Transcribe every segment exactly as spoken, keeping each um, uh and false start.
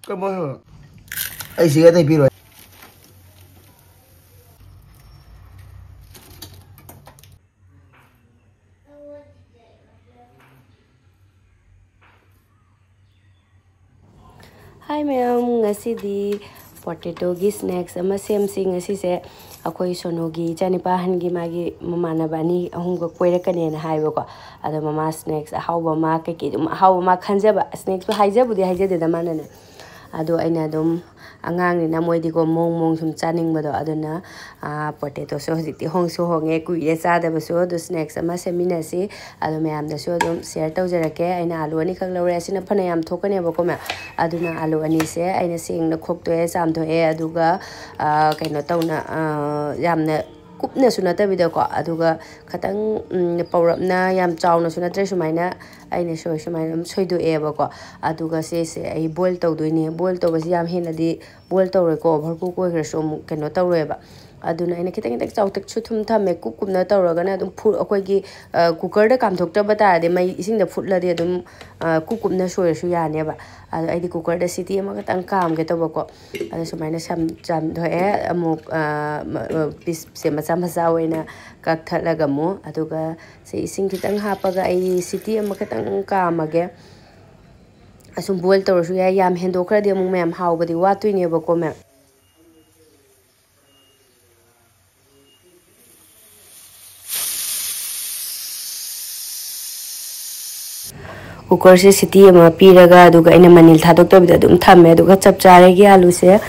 ꯀꯃꯥꯏꯅ? ꯑꯩ ꯁꯤꯒꯔꯦꯠ ꯑꯇꯩ ꯄꯤꯔꯣꯏ꯫ ꯍꯥꯏ ꯃꯌꯥꯝ, ꯉꯁꯤꯗꯤ ꯄꯣꯇꯦꯇꯣꯒꯤ ꯁ꯭ꯅꯦꯛꯁ ꯑꯃ ꯁꯦꯝꯁꯤ꯫ ꯉꯁꯤꯁꯦ ꯑꯩꯈꯣꯏ ꯁꯣꯅꯨꯒꯤ ꯏꯆꯥꯅꯤꯄꯥ ꯑꯍꯟꯒꯤ ꯃꯥꯒꯤ ꯃꯃꯥꯟꯅꯕ ꯑꯅꯤ ꯑꯍꯨꯝꯒ ꯀꯣꯏꯔꯛꯀꯅꯦꯅ ꯍꯥꯏꯕꯀꯣ꯫ ꯑꯗꯣ ꯃꯃꯥ ꯁ꯭ꯅꯦꯛꯁ ꯑꯍꯥꯎꯕ ꯑꯃ ꯀꯩꯀꯩ ꯑꯗꯨꯝ ꯑꯍꯥꯎꯕ ꯑꯃ ꯈꯟꯖꯕ, ꯁ꯭ꯅꯦꯛꯁꯄꯨ ꯍꯥꯏꯖꯕꯨꯗꯤ ꯍꯥꯏꯖꯗꯦꯗ ꯃꯥꯅꯅꯦ꯫ ꯑꯗꯣ ꯑꯩꯅ ꯑꯗꯨꯝ, ꯑꯉꯥꯡꯅꯤꯅ ꯃꯣꯏꯗꯤꯀꯣ ꯃꯑꯣꯡ ꯃꯑꯣꯡ ꯁꯨꯝ ꯆꯥꯅꯤꯡꯕꯗꯣ, ꯑꯗꯨꯅ ꯄꯣꯇꯦꯇꯣꯁꯨ ꯍꯧꯖꯤꯛꯇꯤ ꯍꯣꯡꯁꯨ ꯍꯣꯡꯉꯦ, ꯀꯨꯏꯔꯦ ꯆꯥꯗꯕꯁꯨ꯫ ꯑꯗꯣ ꯁ꯭ꯅꯦꯛꯁ ꯑꯃ ꯁꯦꯝꯃꯤꯟꯅꯁꯤ꯫ ꯑꯗꯣ ꯃꯌꯥꯝꯗꯁꯨ ꯑꯗꯨꯝ ꯁꯤꯌꯔ ꯇꯧꯖꯔꯛꯀꯦ꯫ ꯑꯩꯅ ꯑꯥꯂꯨ ꯑꯅꯤꯈꯛ ꯂꯧꯔꯦ, ꯑꯁꯤꯅ ꯐꯅ ꯌꯥꯝ ꯊꯣꯛꯀꯅꯦꯕꯀꯣ ꯃꯌꯥꯝ꯫ ꯑꯗꯨꯅ ꯑꯥꯂꯨ ꯑꯅꯤꯁꯦ ꯑꯩꯅ ꯁꯦꯡꯅ ꯈꯣꯛꯇꯣꯛꯑꯦ, ꯆꯥꯝꯊꯣꯛꯑꯦ, ꯑꯗꯨꯒ ꯀꯩꯅꯣ ꯇꯧꯅ, ꯌꯥꯝꯅ ꯀꯨꯞꯅꯁꯨ ꯅꯠꯇꯕꯤꯗꯀꯣ, ꯑꯗꯨꯒ ꯈꯤꯇꯪ ꯄꯧꯔꯞꯅ, ꯌꯥꯝ ꯆꯥꯎꯅꯁꯨ ꯅꯠꯇ꯭ꯔꯦ, ꯁꯨꯃꯥꯏꯅ ꯑꯩꯅ ꯁꯣꯏ ꯁꯨꯃꯥꯏꯅ ꯑꯗꯨꯝ ꯁꯣꯏꯗꯣꯛꯑꯦꯕꯀꯣ꯫ ꯑꯗꯨꯒ ꯁꯤꯁꯦ ꯑꯩ ꯕꯣꯏꯜ ꯇꯧꯗꯣꯏꯅꯦ꯫ ꯕꯣꯏꯜ ꯇꯧꯕꯁꯤ ꯌꯥꯝ ꯍꯦꯟꯅꯗꯤ ꯕꯣꯏꯜ ꯇꯧꯔꯣꯏꯀꯣ, ꯑꯣꯚꯔ ꯀꯨꯛ ꯑꯣꯏꯈ꯭ꯔꯁꯨ ꯑꯃꯨꯛ ꯀꯩꯅꯣ ꯇꯧꯔꯣꯏꯕ꯫ ꯑꯗꯨꯅ ꯑꯩꯅ ꯈꯤꯇꯪ ꯈꯤꯇꯪ ꯆꯥꯎꯇꯛꯁꯨ ꯊꯨꯝ ꯊꯝꯃꯦ꯫ ꯀꯨꯞ ꯀꯨꯞꯅ ꯇꯧꯔꯒꯅ ꯑꯗꯨꯝ ꯐꯨ-, ꯑꯩꯈꯣꯏꯒꯤ ꯀꯨꯀꯔꯗ ꯀꯥꯝꯊꯣꯛꯇꯕ ꯇꯥꯔꯗꯤ, ꯃꯩ ꯏꯁꯤꯡꯗ ꯐꯨꯠꯂꯗꯤ ꯑꯗꯨꯝ ꯀꯨꯞ ꯀꯨꯞꯅ ꯁꯣꯏꯔꯁꯨ ꯌꯥꯅꯦꯕ꯫ ꯑꯗꯣ ꯑꯩꯗꯤ ꯀꯨꯀꯔꯗ ꯁꯤꯇꯤ ꯑꯃꯈꯛꯇꯪ ꯀꯥꯝꯒꯦ ꯇꯧꯕꯀꯣ꯫ ꯑꯗꯣ ꯁꯨꯃꯥꯏꯅ ꯁꯝ ꯆꯥꯝꯊꯣꯛꯑꯦ꯫ ꯑꯃꯨꯛ ꯄꯤꯁꯁꯦ ꯃꯆꯥ ꯃꯆꯥ ꯑꯣꯏꯅ ꯀꯛꯊꯠꯂꯒ ꯑꯃꯨꯛ, ꯑꯗꯨꯒ ꯁꯤ ꯏꯁꯤꯡ ꯈꯤꯇꯪ ꯍꯥꯞꯄꯒ ꯑꯩ ꯁꯤꯇꯤ ꯑꯃꯈꯛꯇꯪ ꯀꯥꯝꯃꯒꯦ꯫ ꯑꯁꯨꯝ ꯕꯣꯏꯜ ꯇꯧꯔꯁꯨ ꯌꯥꯏ, ꯌꯥꯝ ꯍꯦꯟꯗꯣꯛꯈ꯭ꯔꯗꯤ ꯑꯃꯨꯛ ꯃꯌꯥꯝ ꯍꯥꯎꯕꯗꯤ ꯋꯥꯠꯇꯣꯏꯅꯦꯕꯀꯣ ꯃꯌꯥꯝ꯫ ꯀꯨꯀꯔꯁꯦ ꯁꯤꯇꯤ ꯑꯃ ꯄꯤꯔꯒ, ꯑꯗꯨꯒ ꯑꯩꯅ ꯃꯅꯤꯜ ꯊꯥꯗꯣꯛꯇꯕꯤꯗ ꯑꯗꯨꯝ ꯊꯝꯃꯦ꯫ ꯑꯗꯨꯒ ꯆꯞ ꯆꯥꯔꯦꯒꯤ ꯑꯥꯂꯨꯁꯦ꯫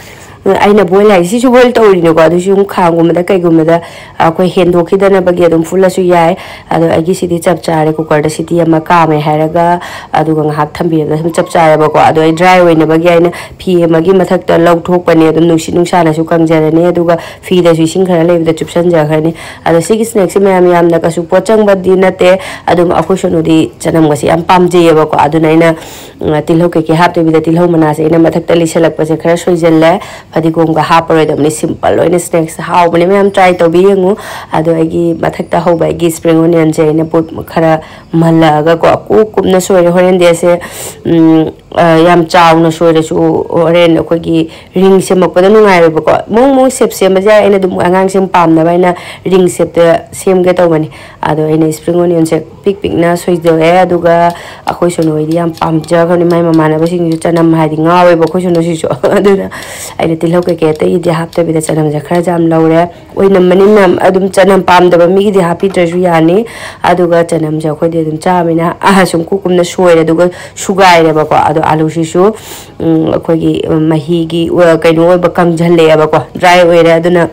ꯑꯩꯅ ꯕꯣꯏꯜ ꯍꯥꯏꯁꯦ ꯁꯤꯁꯨ ꯕꯣꯏꯜ ꯇꯧꯔꯤꯅꯦꯀꯣ, ꯑꯗꯨꯁꯨ ꯁꯨꯝ ꯈꯥꯡꯒꯨꯝꯕꯗ ꯀꯩꯒꯨꯝꯕꯗ ꯑꯩꯈꯣꯏ ꯍꯦꯟꯗꯣꯛꯈꯤꯗꯅꯕꯒꯤ ꯑꯗꯨꯝ ꯐꯨꯠꯂꯁꯨ ꯌꯥꯏ꯫ ꯑꯗꯣ ꯑꯩꯒꯤ ꯁꯤꯗꯤ ꯆꯞ ꯆꯥꯔꯦ, ꯀꯨꯀꯔꯗ ꯁꯤꯇꯤ ꯑꯃ ꯀꯥꯝꯃꯦ ꯍꯥꯏꯔꯒ, ꯑꯗꯨꯒ ꯉꯥꯏꯍꯥꯛ ꯊꯝꯕꯤꯔꯒ ꯁꯨꯝ ꯆꯞ ꯆꯥꯔꯦꯕꯀꯣ꯫ ꯑꯗꯣ ꯑꯩ ꯗ꯭ꯔꯥꯏ ꯑꯣꯏꯅꯕꯒꯤ ꯑꯩꯅ ꯐꯤ ꯑꯃꯒꯤ ꯃꯊꯛꯇ ꯂꯧꯊꯣꯛꯄꯅꯦ꯫ ꯑꯗꯨꯝ ꯅꯨꯡꯁꯤꯠ ꯅꯨꯡꯁꯥꯅꯁꯨ ꯀꯪꯖꯔꯅꯤ, ꯑꯗꯨꯒ ꯐꯤꯗꯁꯨ ꯏꯁꯤꯡ ꯈꯔ ꯂꯩꯕꯗ ꯆꯨꯞꯁꯟꯖꯈ꯭ꯔꯅꯤ꯫ ꯑꯗꯣ ꯁꯤꯒꯤ ꯁ꯭ꯅꯦꯛꯁꯦ ꯃꯌꯥꯝ ꯌꯥꯝꯅ ꯀꯩꯁꯨ ꯄꯣꯠ ꯆꯪꯕꯗꯤ ꯅꯠꯇꯦ꯫ ꯑꯗꯨꯝ ꯑꯩꯈꯣꯏ ꯁꯣꯅꯨꯗꯤ ꯆꯅꯝꯒꯁꯦ ꯌꯥꯝ ꯄꯥꯝꯖꯩꯌꯦꯕꯀꯣ꯫ ꯑꯗꯨꯅ ꯑꯩꯅ, ꯎꯝ, ꯇꯤꯜꯍꯧ ꯀꯩꯀꯩ ꯍꯥꯞꯇꯕꯤꯗ ꯇꯤꯜꯍꯧ ꯃꯅꯥꯁꯦ ꯑꯩꯅ ꯃꯊꯛꯇ ꯂꯩꯁꯜꯂꯛꯄꯁꯦ ꯈꯔ ꯁꯣꯏꯖꯜꯂꯦ꯫ ꯐꯗꯤꯒꯣꯝꯒ ꯍꯥꯞꯄꯔꯣꯏꯗꯕꯅꯤ, ꯁꯤꯝꯄꯜ ꯑꯣꯏꯅ ꯁ꯭ꯅꯦꯛꯁ ꯍꯥꯎꯕꯅꯦ ꯃꯌꯥꯝ, ꯇ꯭ꯔꯥꯏ ꯇꯧꯕꯤ ꯌꯦꯡꯉꯨ꯫ ꯑꯗꯣ ꯑꯩꯒꯤ ꯃꯊꯛꯇ ꯍꯧꯕ ꯑꯩꯒꯤ ꯁ꯭ꯄ꯭ꯔꯤꯡ ꯑꯣꯅꯤꯌꯟꯁꯦ ꯑꯩꯅ ꯄꯣꯠ ꯈꯔ ꯃꯜꯂꯛꯑꯒꯀꯣ, ꯀꯨꯞ ꯀꯨꯞꯅ ꯁꯣꯏꯔꯦ꯫ ꯍꯣꯔꯦꯟꯗꯤ ꯑꯁꯦ, ꯎꯝ, ꯌꯥꯝ ꯆꯥꯎꯅ ꯁꯣꯏꯔꯁꯨ ꯍꯣꯔꯦꯟ ꯑꯩꯈꯣꯏꯒꯤ ꯔꯤꯡ ꯁꯦꯝꯃꯛꯄꯗ ꯅꯨꯡꯉꯥꯏꯔꯣꯏꯕꯀꯣ꯫ ꯃꯑꯣꯡ ꯃꯑꯣꯡ ꯁꯦꯞ ꯁꯦꯝꯕꯁꯦ ꯑꯩꯅ ꯑꯗꯨꯝ ꯑꯉꯥꯡꯁꯤꯡ ꯄꯥꯝꯅꯕ ꯍꯥꯏꯅ ꯔꯤꯡ ꯁꯦꯞꯇ ꯁꯦꯝꯒꯦ ꯇꯧꯕꯅꯤ꯫ ꯑꯗꯣ ꯑꯩꯅ ꯏꯁꯄ꯭ꯔꯤꯡ ꯑꯣꯅꯤꯌꯟꯁꯦ ꯄꯤꯛ ꯄꯤꯛꯅ ꯁꯣꯏꯗꯣꯛꯑꯦ꯫ ꯑꯗꯨꯒ ꯑꯩꯈꯣꯏ ꯁꯣꯅꯣꯍꯣꯏꯗꯤ ꯌꯥꯝ ꯄꯥꯝꯖꯈ꯭ꯔꯕꯅꯤ, ꯃꯥꯏ ꯃꯃꯥꯟꯅꯕꯁꯤꯡꯁꯨ ꯆꯅꯝ ꯍꯥꯏꯗꯤ ꯉꯥꯎꯋꯦꯕ ꯑꯩꯈꯣꯏ ꯁꯣꯅꯣꯁꯤꯁꯨ꯫ ꯑꯗꯨꯅ ꯑꯩꯅ ꯇꯤꯜꯍꯧ ꯀꯩꯀꯩ ꯑꯇꯩꯗꯤ ꯍꯥꯞꯇꯕꯤꯗ ꯆꯅꯝꯁꯦ ꯈꯔꯁꯦ ꯌꯥꯝ ꯂꯧꯔꯦ꯫ ꯑꯣꯏꯅꯝꯕꯅꯤ ꯃꯌꯥꯝ ꯑꯗꯨꯝ ꯆꯅꯝ ꯄꯥꯝꯗꯕ ꯃꯤꯒꯤꯗꯤ ꯍꯥꯞꯄꯤꯗ꯭ꯔꯁꯨ ꯌꯥꯅꯤ꯫ ꯑꯗꯨꯒ ꯆꯅꯝꯁꯦ ꯑꯩꯈꯣꯏꯗꯤ ꯑꯗꯨꯝ ꯆꯥꯕꯅꯤꯅ, ꯑꯥ, ꯁꯨꯝ ꯀꯨꯞ ꯀꯨꯞꯅ ꯁꯣꯏꯔꯦ꯫ ꯑꯗꯨꯒ ꯁꯨꯒꯥꯏꯔꯦꯕꯀꯣ꯫ ꯑꯗꯣ ꯑꯥꯂꯨꯁꯤꯁꯨ, ꯎꯝ, ꯑꯩꯈꯣꯏꯒꯤ ꯃꯍꯤꯒꯤ, ꯑ, ꯀꯩꯅꯣ ꯑꯣꯏꯕ, ꯀꯪꯁꯤꯜꯂꯛꯑꯦꯕꯀꯣ, ꯗ꯭ꯔꯥꯏ ꯑꯣꯏꯔꯦ꯫ ꯑꯗꯨꯅ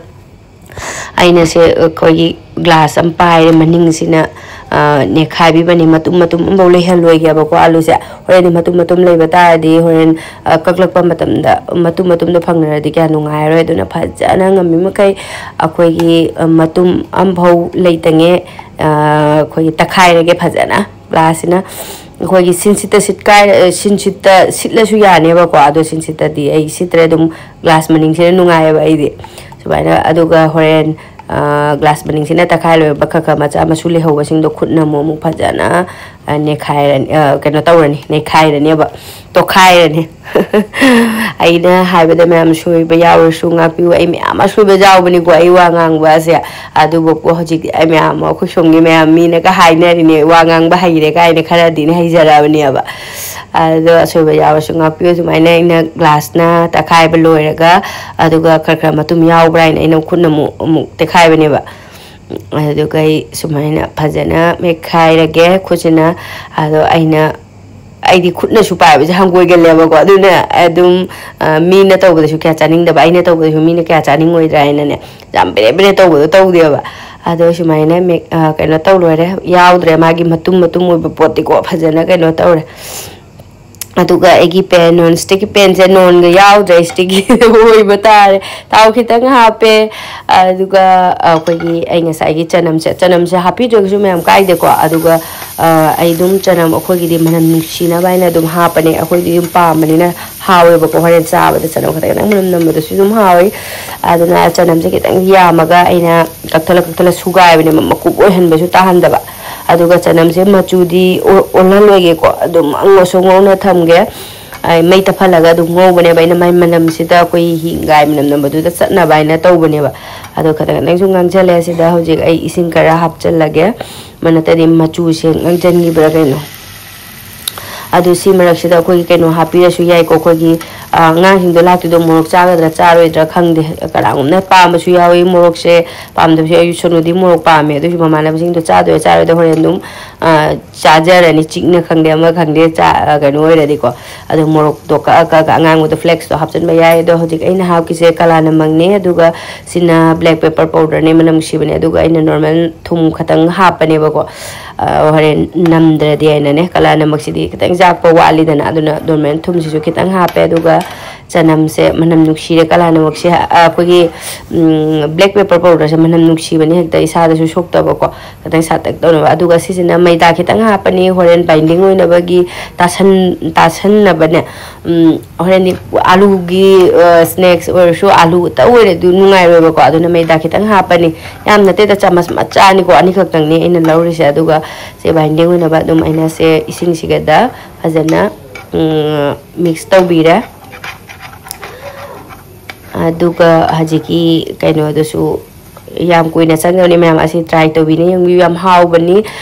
ꯑꯩꯅ ꯁꯦ ꯑꯩꯈꯣꯏꯒꯤ ꯒ꯭ꯂꯥꯁ ꯑꯃ ꯄꯥꯏꯔꯦ, ꯃꯅꯤꯡꯁꯤꯅ, ꯑ, ꯅꯦꯠꯈꯥꯏꯕꯤꯕꯅꯤ꯫ ꯃꯇꯨꯝ ꯃꯇꯨꯝ ꯑꯃꯐꯥꯎ ꯂꯩꯍꯜꯂꯣꯏꯒꯦꯕꯀꯣ ꯑꯥꯂꯨꯁꯦ꯫ ꯍꯣꯔꯦꯟꯗꯤ ꯃꯇꯨꯝ ꯃꯇꯨꯝ ꯂꯩꯕ ꯇꯥꯔꯗꯤ ꯍꯣꯔꯦꯟ, ꯑ, ꯀꯛꯂꯛꯄ ꯃꯇꯝꯗ ꯃꯇꯨꯝ ꯃꯇꯨꯝꯗꯣ ꯐꯪꯅꯔꯗꯤ ꯀꯌꯥ ꯅꯨꯡꯉꯥꯏꯔꯔꯣꯏ꯫ ꯑꯗꯨꯅ ꯐꯖꯅ ꯉꯝꯃꯤ ꯃꯈꯩ ꯑꯩꯈꯣꯏꯒꯤ, ꯑ, ꯃꯇꯨꯝ ꯑꯃꯐꯥꯎ ꯂꯩꯇꯉꯦ, ꯑ, ꯑꯩꯈꯣꯏꯒꯤ ꯇꯛꯈꯥꯏꯔꯒꯦ ꯐꯖꯅ꯫ ꯒ꯭ꯂꯥꯁꯁꯤꯅ ꯑꯩꯈꯣꯏꯒꯤ ꯁꯤꯟꯁꯤꯠꯇ ꯁꯤꯠꯀꯥꯏ-, ꯁꯤꯟꯁꯤꯠꯇ ꯁꯤꯠꯂꯁꯨ ꯌꯥꯅꯦꯕꯀꯣ꯫ ꯑꯗꯣ ꯁꯤꯟꯁꯤꯠꯇꯗꯤ ꯑꯩ ꯁꯤꯠꯇ꯭ꯔꯦ, ꯑꯗꯨꯝ ꯒ꯭ꯂꯥꯁ ꯃꯅꯤꯡꯁꯤꯅ ꯅꯨꯡꯉꯥꯏꯌꯦꯕ ꯑꯩꯗꯤ꯫ ꯁꯨꯃꯥꯏꯅ, ꯑꯗꯨꯒ ꯍꯣꯔꯦꯟ, ꯑ, ꯒ꯭ꯂꯥꯁ ꯃꯅꯤꯡꯁꯤꯅ ꯇꯛꯈꯥꯏ ꯂꯣꯏꯔꯕ ꯈꯔ ꯈꯔ ꯃꯆꯥ ꯃꯁꯨ ꯂꯩꯍꯧꯕꯁꯤꯡꯗꯣ ꯈꯨꯠꯅ ꯑꯃꯨꯛ, ꯑꯃꯨꯛ ꯐꯖꯅ, ꯑ, ꯅꯦꯠꯈꯥꯏꯔꯅꯤ, ꯑ, ꯀꯩꯅꯣ ꯇꯧꯔꯅꯤ, ꯅꯦꯠꯈꯥꯏꯔꯅꯦꯕ, ꯇꯣꯈꯥꯏꯔꯅꯤ꯫ ꯑꯩꯅ ꯍꯥꯏꯕꯗ ꯃꯌꯥꯝ ꯁꯣꯏꯕ ꯌꯥꯎꯔꯁꯨ ꯉꯥꯛꯄꯤꯌꯨ꯫ ꯑꯩ ꯃꯌꯥꯝ ꯑꯁꯣꯏꯕ ꯌꯥꯎꯕꯅꯤꯀꯣ ꯑꯩ ꯋꯥ ꯉꯥꯡꯕꯁꯦ꯫ ꯑꯗꯨꯕꯨ ꯍꯧꯖꯤꯛꯇꯤ ꯑꯩ ꯃꯌꯥꯝ ꯑꯩꯈꯣꯏ ꯁꯣꯝꯒꯤ ꯃꯌꯥꯝ ꯃꯤꯅꯒ ꯍꯥꯏꯅꯔꯤꯅꯦ, "ꯋꯥ ꯉꯥꯡꯕ ꯍꯩꯔꯦ" ꯀꯥꯏꯅ ꯈꯔꯗꯤꯅꯦ ꯍꯩꯖꯔꯛꯑꯕꯅꯦꯕ꯫ ꯑꯗꯣ ꯑꯁꯣꯏꯕ ꯌꯥꯎꯔꯁꯨ ꯉꯥꯛꯄꯤꯌꯨ꯫ ꯁꯨꯃꯥꯏꯅ ꯑꯩꯅ ꯒ꯭ꯂꯥꯁꯅ ꯇꯛꯈꯥꯏꯕ ꯂꯣꯏꯔꯒ, ꯑꯗꯨꯒ ꯈꯔ ꯈꯔ ꯃꯇꯨꯝ ꯌꯥꯎꯕ꯭ꯔꯥ ꯍꯥꯏꯅ ꯑꯩꯅ ꯈꯨꯠꯅ ꯑꯃꯨꯛ, ꯑꯃꯨꯛ ꯇꯦꯛꯈꯥꯏꯕꯅꯦꯕ꯫ ꯑꯗꯨꯒ ꯑꯩ ꯁꯨꯃꯥꯏꯅ ꯐꯖꯅ ꯃꯦꯠꯈꯥꯏꯔꯒꯦ ꯈꯨꯠꯁꯤꯅ꯫ ꯑꯗꯣ ꯑꯩꯅ, ꯑꯩꯗꯤ ꯈꯨꯠꯅꯁꯨ ꯄꯥꯏꯕꯁꯦ ꯍꯪꯒꯣꯏꯒꯜꯂꯦꯕꯀꯣ꯫ ꯑꯗꯨꯅ ꯑꯗꯨꯝ, ꯑ, ꯃꯤꯅ ꯇꯧꯕꯗꯁꯨ ꯀꯌꯥ ꯆꯥꯅꯤꯡꯗꯕ, ꯑꯩꯅ ꯇꯧꯕꯗꯁꯨ ꯃꯤꯅ ꯀꯌꯥ ꯆꯥꯅꯤꯡꯉꯣꯏꯗ꯭ꯔꯥ ꯍꯥꯏꯅꯅꯦ, ꯌꯥꯝ ꯕꯦꯔꯦ ꯕꯦꯔꯦ ꯇꯧꯕꯗꯣ ꯇꯧꯗꯦꯕ꯫ ꯑꯗꯣ ꯁꯨꯃꯥꯏꯅ ꯃꯦꯛ-, ꯑ, ꯀꯩꯅꯣ ꯇꯧ ꯂꯣꯏꯔꯦ, ꯌꯥꯎꯗ꯭ꯔꯦ ꯃꯥꯒꯤ ꯃꯇꯨꯝ ꯃꯇꯨꯝ ꯑꯣꯏꯕ ꯄꯣꯠꯇꯤꯀꯣ, ꯐꯖꯅ ꯀꯩꯅꯣ ꯇꯧꯔꯦ꯫ ꯑꯗꯨꯒ ꯑꯩꯒꯤ ꯄꯦꯟ, ꯅꯣꯟ ꯁ꯭ꯇꯤꯛꯀꯤ ꯄꯦꯟꯁꯦ ꯅꯣꯟꯒ ꯌꯥꯎꯗ꯭ꯔꯦ, ꯁ꯭ꯇꯤꯛꯀꯤ ꯑꯣꯏꯕ ꯇꯥꯔꯦ꯫ ꯊꯥꯎ ꯈꯤꯇꯪ ꯍꯥꯞꯄꯦ, ꯑꯗꯨꯒ ꯑꯩꯈꯣꯏꯒꯤ, ꯑꯩ ꯉꯁꯥꯏꯒꯤ ꯆꯅꯝꯁꯦ, ꯆꯅꯝꯁꯦ ꯍꯥꯞꯄꯤꯗ꯭ꯔꯒꯁꯨ ꯃꯌꯥꯝ ꯀꯥꯏꯗꯦꯀꯣ꯫ ꯑꯗꯨꯒ, ꯑ, ꯑꯩ ꯑꯗꯨꯝ ꯆꯅꯝ ꯑꯩꯈꯣꯏꯒꯤꯗꯤ ꯃꯅꯝ ꯅꯨꯡꯁꯤꯅꯕ ꯍꯥꯏꯅ ꯑꯗꯨꯝ ꯍꯥꯞꯄꯅꯦ, ꯑꯩꯈꯣꯏꯗꯤ ꯑꯗꯨꯝ ꯄꯥꯝꯕꯅꯤꯅ꯫ ꯍꯥꯎꯋꯦꯕꯀꯣ꯫ ꯍꯣꯔꯦꯟ ꯆꯥꯕꯗ ꯆꯅꯝ ꯈꯛꯇꯪ ꯈꯤꯇꯪ ꯃꯅꯝ ꯅꯝꯕꯗꯁꯨ ꯑꯗꯨꯝ ꯍꯥꯎꯋꯤ꯫ ꯑꯗꯨꯅ ꯆꯅꯝꯁꯦ ꯈꯤꯇꯪ ꯌꯥꯝꯃꯒ ꯑꯩꯅ ꯀꯛꯊꯠꯂ ꯀꯛꯊꯠꯂ ꯁꯨꯒꯥꯏꯕꯅꯦꯕ, ꯃꯀꯨꯞ ꯑꯣꯏꯍꯟꯕꯁꯨ ꯇꯥꯍꯟꯗꯕ꯫ ꯑꯗꯨꯒ ꯆꯅꯝꯁꯦ ꯃꯆꯨꯗꯤ ꯑꯣ-, ꯑꯣꯜꯍꯜꯂꯣꯏꯒꯦꯀꯣ, ꯑꯗꯨꯝ ꯉꯧꯁꯨ ꯉꯧꯅ ꯊꯝꯒꯦ꯫ ꯑꯩ ꯃꯩ ꯇꯞꯍꯜꯂꯒ ꯑꯗꯨꯝ ꯉꯧꯕꯅꯦꯕ꯫ ꯑꯩꯅ ꯃꯥꯏ ꯃꯅꯝꯁꯤꯗ ꯑꯩꯈꯣꯏ ꯍꯤꯡꯒꯥꯏ ꯃꯅꯝ ꯅꯝꯕꯗꯨꯗ ꯆꯠꯅꯕ ꯍꯥꯏꯅ ꯇꯧꯕꯅꯦꯕ꯫ ꯑꯗꯣ ꯈꯤꯇꯪ ꯈꯤꯇꯪꯁꯨ ꯉꯥꯡꯁꯤꯜꯂꯦ꯫ ꯁꯤꯗ ꯍꯧꯖꯤꯛ ꯑꯩ ꯏꯁꯤꯡ ꯈꯔ ꯍꯥꯞꯆꯤꯜꯂꯒꯦ, ꯃꯅꯠꯇꯗꯤ ꯃꯆꯨꯁꯦ ꯉꯥꯡꯁꯤꯟꯈꯤꯕ꯭ꯔꯥ ꯀꯩꯅꯣ꯫ ꯑꯗꯨ ꯁꯤ ꯃꯔꯛꯁꯤꯗ ꯑꯩꯈꯣꯏꯒꯤ ꯀꯩꯅꯣ ꯍꯥꯞꯄꯤꯔꯁꯨ ꯌꯥꯏꯀꯣ꯫ ꯑꯩꯈꯣꯏꯒꯤ ꯑꯉꯥꯡꯁꯤꯡꯗꯣ ꯂꯥꯛꯇꯣꯏꯗꯣ ꯃꯣꯔꯣꯛ ꯆꯥꯒꯗ꯭ꯔꯥ ꯆꯥꯔꯣꯏꯗ꯭ꯔꯥ ꯈꯪꯗꯦ꯫ ꯀꯅꯥꯒꯨꯝꯕꯅ ꯄꯥꯝꯕꯁꯨ ꯌꯥꯎꯏ ꯃꯣꯔꯣꯛꯁꯦ, ꯄꯥꯝꯗꯕꯁꯨ ꯌꯥꯎꯏ꯫ ꯁꯣꯅꯨꯗꯤ ꯃꯣꯔꯣꯛ ꯄꯥꯝꯃꯦ꯫ ꯑꯗꯨꯁꯨ ꯃꯃꯥꯟꯅꯕꯁꯤꯡꯗꯣ ꯆꯥꯗꯣꯏꯔꯥ ꯆꯥꯔꯣꯏꯗ꯭ꯔꯥ ꯍꯣꯔꯦꯟ ꯑꯗꯨꯝ ꯆꯥꯖꯔꯅꯤ꯫ ꯆꯤꯛꯅ ꯈꯪꯗꯦ, ꯑꯃ ꯈꯪꯗꯦ, ꯆꯥ ꯀꯩꯅꯣ ꯑꯣꯏꯔꯗꯤꯀꯣ꯫ ꯑꯗꯣ ꯃꯣꯔꯣꯛꯇꯣ ꯀꯛꯑ ꯀꯛꯑꯒ ꯑꯉꯥꯡꯕꯗꯣ flakesꯇꯣ ꯍꯥꯞꯆꯤꯟꯕ ꯌꯥꯏ꯫ ꯑꯗꯣ ꯍꯧꯖꯤꯛ ꯑꯩꯅ ꯍꯥꯞꯀꯤꯁꯦ ꯀꯂꯥꯅꯃꯪꯅꯦ, ꯑꯗꯨꯒ ꯁꯤꯅ black pepper powderꯅꯦ, ꯃꯅꯝ ꯅꯨꯡꯁꯤꯕꯅꯦ꯫ ꯑꯗꯨꯒ ꯑꯩꯅ normal ꯊꯨꯝ ꯈꯛꯇꯪ ꯍꯥꯞꯄꯅꯦꯕꯀꯣ꯫ ꯍꯣꯔꯦꯟ ꯅꯝꯗ꯭ꯔꯗꯤ ꯍꯥꯏꯅꯅꯦ꯫ ꯀꯂꯥꯅꯃꯛꯁꯤꯗꯤ ꯈꯤꯇꯪ ꯌꯥꯛꯄ ꯋꯥꯠꯂꯤꯗꯅ, ꯑꯗꯨꯅ normal ꯊꯨꯝꯁꯤꯁꯨ ꯈꯤꯇꯪ ꯍꯥꯞꯄꯦ꯫ ꯑꯗꯨꯒ ꯆꯅꯝꯁꯦ, ꯃꯅꯝ ꯅꯨꯡꯁꯤꯔꯦ ꯀꯂꯥꯅꯃꯛꯁꯦ꯫ ꯑꯩꯈꯣꯏꯒꯤ black pepper powderꯁꯦ ꯃꯅꯝ ꯅꯨꯡꯁꯤꯕꯅꯤ, ꯍꯦꯛꯇ ꯏꯁꯥꯗꯁꯨ ꯁꯣꯛꯇꯕꯀꯣ꯫ ꯈꯤꯇꯪ ꯁꯥꯇꯛ ꯇꯧꯅꯕ꯫ ꯑꯗꯨꯒ ꯁꯤꯁꯤꯅ ꯃꯩꯗꯥ ꯈꯤꯇꯪ ꯍꯥꯞꯄꯅꯤ, ꯍꯣꯔꯦꯟ binding ꯑꯣꯏꯅꯕꯒꯤ ꯇꯥꯁꯟ ꯇꯥꯁꯟꯅꯕꯅꯦ꯫ ꯍꯣꯔꯦꯟꯗꯤ ꯑꯥꯂꯨꯒꯤ snacks ꯑꯣꯏꯔꯁꯨ, ꯑꯥꯂꯨꯇ ꯑꯣꯏꯔꯗꯤ ꯅꯨꯡꯉꯥꯏꯔꯣꯏꯕꯀꯣ꯫ ꯑꯗꯨꯅ ꯃꯩꯗꯥ ꯈꯤꯇꯪ ꯍꯥꯞꯄꯅꯤ꯫ ꯌꯥꯝ ꯅꯠꯇꯦꯗ, ꯆꯥꯃꯁ ꯃꯆꯥꯅꯤꯀꯣ, ꯑꯅꯤꯈꯛꯇꯪꯅꯤ ꯑꯩꯅ ꯂꯧꯔꯤꯁꯦ꯫ ꯑꯗꯨꯒ ꯁꯦ binding ꯑꯣꯏꯅꯕ ꯑꯗꯨꯝ ꯑꯩꯅ ꯁꯦ ꯏꯁꯤꯡꯁꯤꯒꯗ ꯐꯖꯅ mix ꯇꯧꯕꯤꯔꯦ꯫ ꯑꯗꯨꯒ ꯍꯧꯖꯤꯛꯀꯤ ꯀꯩꯅꯣꯗꯨꯁꯨ ꯌꯥꯝ ꯀꯨꯏꯅ ꯆꯪꯒꯅꯤ ꯃꯌꯥꯝ꯫ ꯑꯁꯤ try ꯇꯧꯕꯤꯅ ꯌꯦꯡꯕꯤꯌꯨ, ꯌꯥꯝ ꯍꯥꯎꯕꯅꯤ꯫